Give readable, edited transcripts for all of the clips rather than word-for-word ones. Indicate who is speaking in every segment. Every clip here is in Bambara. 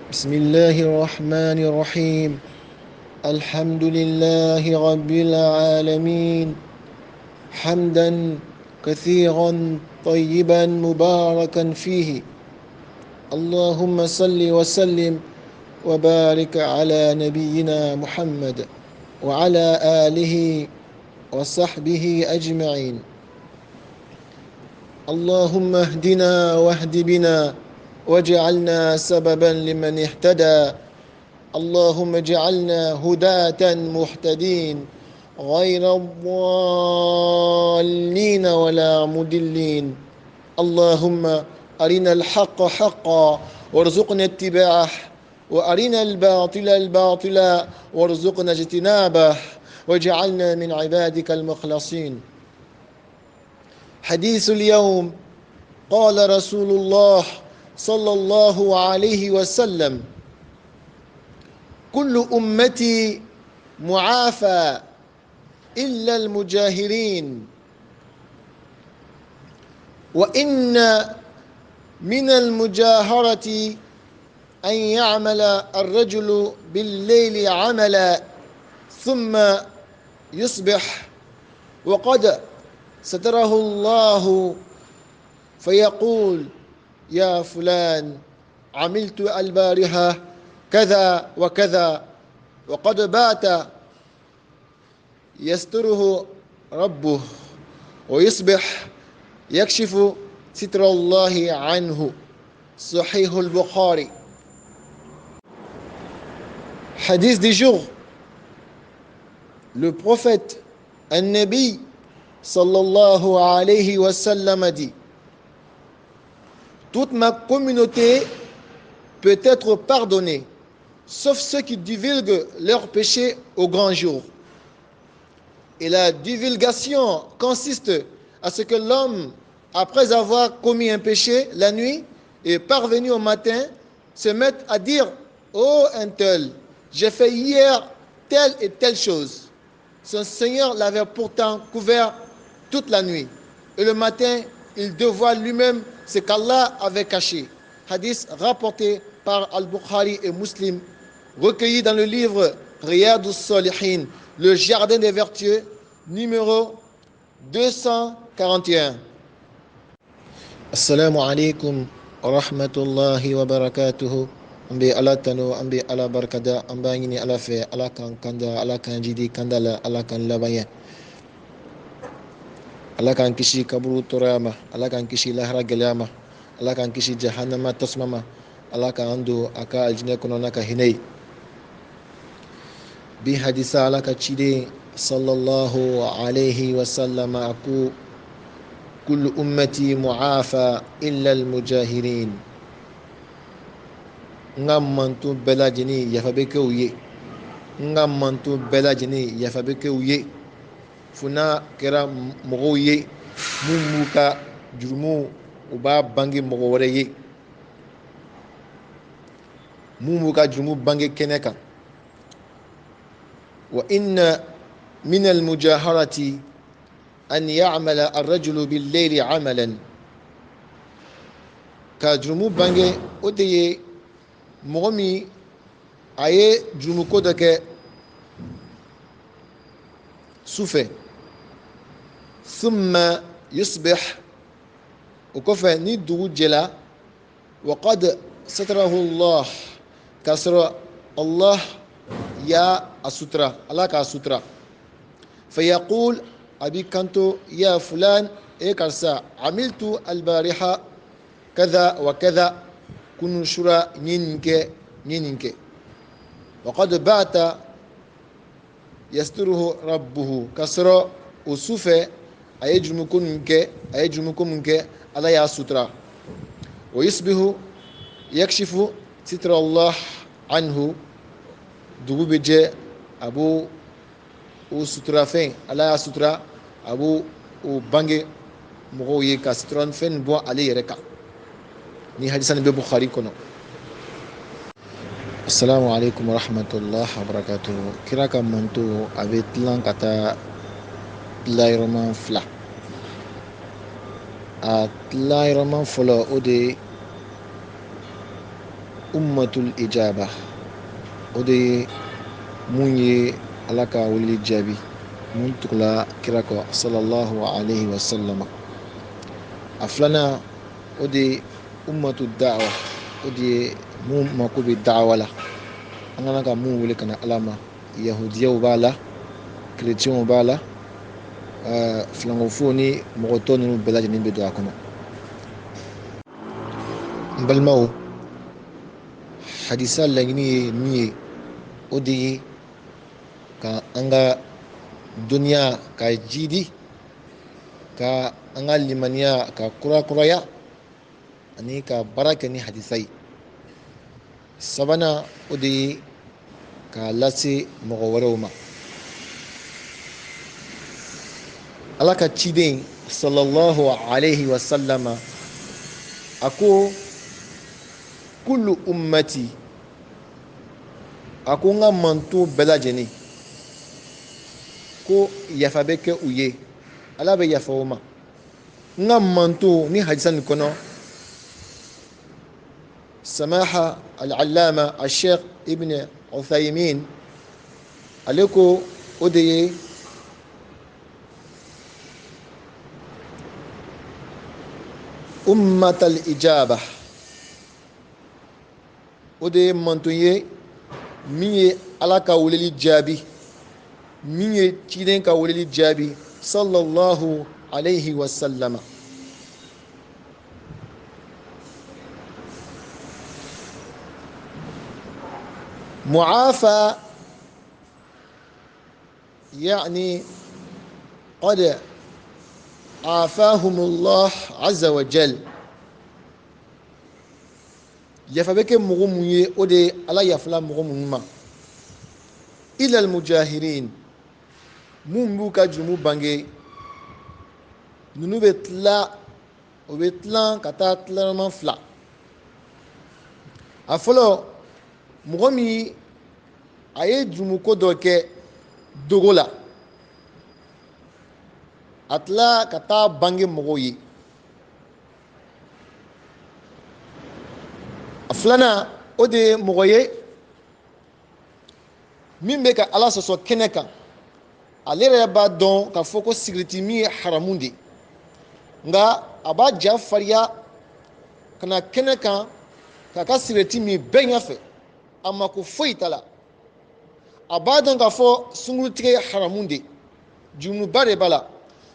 Speaker 1: بسم الله الرحمن الرحيم. الحمد لله رب العالمين، حمدا كثيرا طيبا مباركا فيه. اللهم صل وسلم وبارك على نبينا محمد وعلى آله وصحبه أجمعين. اللهم اهدنا واهد بنا واجعلنا سببا لمن اهتدى. اللهم اجعلنا هداة مهتدين غير الضالين ولا مضلين. اللهم أرنا الحق حقا وارزقنا اتباعه، وأرنا الباطل الباطلا وارزقنا اجتنابه، واجعلنا من عبادك المخلصين. حديث اليوم: قال رسول الله صلى الله عليه وسلم: كل أمتي معافى إلا المجاهرين، وإن من المجاهرة أن يعمل الرجل بالليل عملا ثم يصبح وقد ستره الله فيقول: يا فلان، عملت البارحة كذا وكذا، وقد بات يستره ربه، ويصبح يكشف ستر الله عنه. صحيح البخاري. Hadith du jour. Le prophète, النبي صلى الله عليه وسلم a dit: toute ma communauté peut être pardonnée, sauf ceux qui divulguent leurs péchés au grand jour. Et la divulgation consiste à ce que l'homme, après avoir commis un péché la nuit et parvenu au matin, se mette à dire: oh un tel, j'ai fait hier telle et telle chose. Son Seigneur l'avait pourtant couvert toute la nuit. Et le matin, il dévoile lui-même ce qu'Allah avait caché. Hadith rapporté par Al-Bukhari et Muslim, recueilli dans le livre رياض الصالحين, le jardin des vertueux, numéro 241. السلام عليكم ورحمة الله وبركاته. An bɛ Ala tanu, an bɛ Ala barikada, an b'a ɲini Ala fɛ, Ala k'an kanda, Ala k'an jidi kanda la, Ala k'an laban ɲɛ, Ala k'an kisi kaburu tɔɔrɔya ma, Ala k'an kisi lahara gɛlɛya ma, Ala k'an kisi jahanama tasuma ma, Ala k'an don a ka alijinɛ kɔnɔ n'a ka hinɛ ye. Bi hadisa, Ala ka ciden صلى الله عليه وسلم a ko: كل أمتي معافى إلا المجاهرين. N ka manton bɛɛ lajɛlen, yafa bɛ kɛ u ye. N ka manton bɛɛ lajɛlen, yafa bɛ kɛ u ye, fo n'a kɛra mɔgɔw ye mun b'u ka jurumu, u b'a bange mɔgɔ wɛrɛ ye, mun b'u ka jurumu bange kɛnɛ kan. وإن من المجاهرة أن يعمل الرجل بالليل عملا. Ka jurumu bange, o de ye mɔgɔ min a ye jurumuko dɔ kɛ su fɛ. ثم يصبح, o kɔfɛ ni dugu jɛla, وقد ستره الله, k'a sɔrɔ Allah y'a a sutura, Ala k'a sutura. فيقول, a b'i kanto: يا فلان, e karisa, عملت البارحة كذا وكذا, kunun sura n ye nin kɛ, n ye nin kɛ. وقد بات يستره ربه, k'a sɔrɔ o su fɛ a ye jurumuko min kɛ, a ye jurumuko min kɛ, Ala y'a sutura. ويصبح يكشف ستر الله عنه, dugu bɛ jɛ, a b'o o suturafɛn, Ala y'a sutura, a b'o o bange mɔgɔw ye ka suturafɛn bɔ ale yɛrɛ kan. Ni hadisa nin bɛ Bukhari kɔnɔ. السلام عليكم ورحمة الله وبركاته. Kira ka manto a bɛ tilan ka taa tilayɔrɔman fila. A tilayɔrɔman fɔlɔ, o de ye Ummatul ijaba, o de ye mun ye Ala ka weleli jaabi, mun tugula kira kɔ sallallahu alaihi wa sallam. A filanan, o de ye ummatu da'wa, o de ye mun mako bɛ da'wa la, an kana ka mun wele ka na Ala ma. Yahudiyaw b'a la, kerecɛnw b'a la, filankafow ni mɔgɔ tɔ ninnu bɛɛ lajɛlen bɛ don a kɔnɔ. N balimaw, hadisa laɲini ye min ye, o de ye ka an ka dɔnniya ka jidi, ka an ka limaniya ka kurakuraya, ani ka baara kɛ ni hadisa ye. Sabanan, o de ye k'a lase mɔgɔ wɛrɛw ma. Ala ka ciden sallallahu alaihi wa sallama a ko kullu ummati, a ko n ka manton bɛɛ lajɛlen ko yafa bɛ kɛ u ye, Ala bɛ yafa o ma. N ka manton ni hadisa nin kɔnɔ, samaha al-allama al-sheikh ibn Uthaymin, ale ko o de ye ummatal ijaba, o de ye manton ye min ye Ala ka weleli jaabi, min ye ciden ka weleli jaabi sallallahu alaihi wa sallama. Mu'afa yani qad afahumullah azza wa jal. Yafa bɛ kɛ mɔgɔ mun ye, o de ye Ala yafala mɔgɔ minnu ma. Ila almujahirin, mun b'u ka jurumu bange, ninnu bɛ tila, o bɛ tilan ka taa tilayɔrɔma fila. A fɔlɔ, mɔgɔ min a ye jurumuko dɔ kɛ dogo la, a tila ka taa bange mɔgɔw ye. A filanan, o de ye mɔgɔ ye min bɛ ka Ala sɔsɔ kɛnɛ kan, ale yɛrɛ b'a dɔn k'a fɔ ko sigiriti min ye haramu de ye, nka a b'a ja farinya ka na kɛnɛ kan k'a ka sigiriti min bɛɛ ɲɛfɛ, a mako foyi t'a la. A b'a dɔn k'a fɔ sunkurutigɛ ye haramu de ye, jurumuba de b'a la,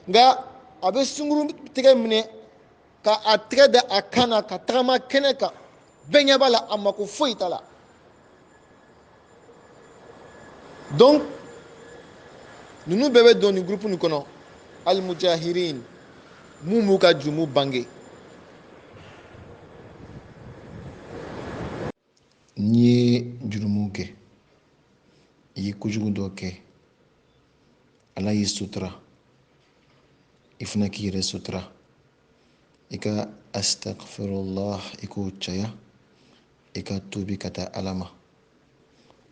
Speaker 1: nka a bɛ sunkurutigɛ minɛ ka a tɛgɛ da a kan na ka tagama kɛnɛ kan, bɛɛ ɲɛ b'a la, a mako foyi t'a la. Donc ninnu bɛɛ bɛ don nin groupe nin kɔnɔ, almujahirin, mun b'u ka jurumu bange. N'i ye jurumu kɛ, i ye kojugu dɔ kɛ, Ala y'i sutura, i fana k'i yɛrɛ sutura, i ka astaghfirullah i k'o caya, i ka tubi ka taa Ala ma.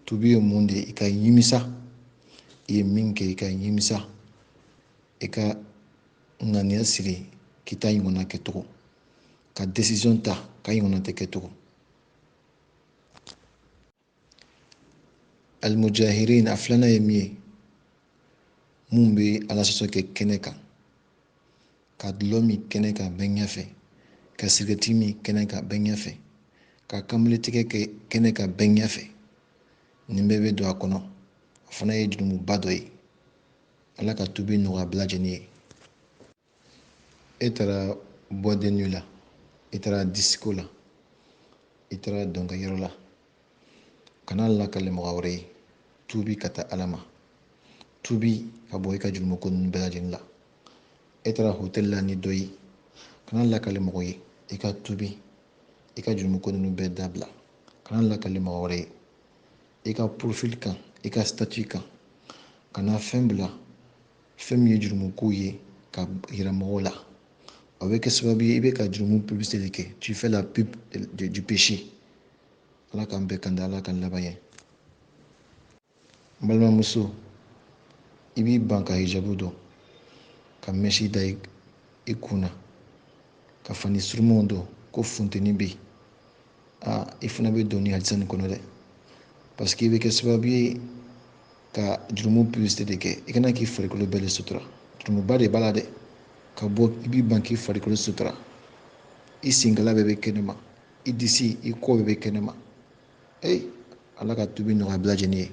Speaker 1: Tubi ye mun de ye? I ka nimisa, i ye min kɛ i ka nimisa, i ka ŋaniya siri k'i t'a ɲɔgɔnna kɛ tugun, ka décision ta k'a ɲɔgɔnna tɛ kɛ tugun. Almujahirin, a filanan ye min ye, mun bɛ Ala sɔsɔ kɛ kɛnɛ kan, ka dulɔ min kɛnɛ kan bɛɛ ɲɛfɛ, ka sigɛrɛti min kɛnɛ kan bɛɛ ɲɛfɛ, ka kanbiletigɛ kɛ kɛnɛ kan bɛɛ ɲɛfɛ, nin bɛɛ bɛ don a kɔnɔ. O fana ye jurumuba dɔ ye. Ala ka tubi nɔgɔya bɛɛ lajɛlen ye. E taara boîte de nuit la, i taara disco la, i taara dɔnkɛyɔrɔ la, kana lakale mɔgɔ wɛrɛ ye. Tubi ka taa Ala ma, tubi ka bɔ i ka jurumuko ninnu bɛɛ lajɛlen la. E taara hôtel la ni dɔ ye, kana lakale mɔgɔ ye, i ka tubi, i ka jurumuko ninnu bɛɛ dabila, kana lakale mɔgɔ wɛrɛ ye. I ka profil kan, i ka statut kan, kana fɛn bila, fɛn min ye jurumuko ye ka yira mɔgɔw la. O bɛ kɛ sababu ye i bɛ ka jurumu publicité de kɛ, tu fais la pub du péché. Ala k'an bɛɛ kanda, Ala k'an laban ye. N balimamuso, i b'i ban ka hijabu don, ka mèche da i kun na, ka fani surumanw don ko funteni bɛ yen. Aa, i fana bɛ don ni hadisa nin kɔnɔ dɛ, parce que i bɛ kɛ sababu ye ka jurumu publicité de kɛ. I kana k'i farikolo bɛɛ de sutura, jurumuba de b'a la dɛ. Ka bɔ i b'i ban k'i farikolo sutura, i senkala bɛɛ bɛ kɛnɛma, i disi, i kɔ bɛɛ bɛ kɛnɛma. Ee, Ala ka tubi nɔgɔya bɛɛ lajɛlen ye.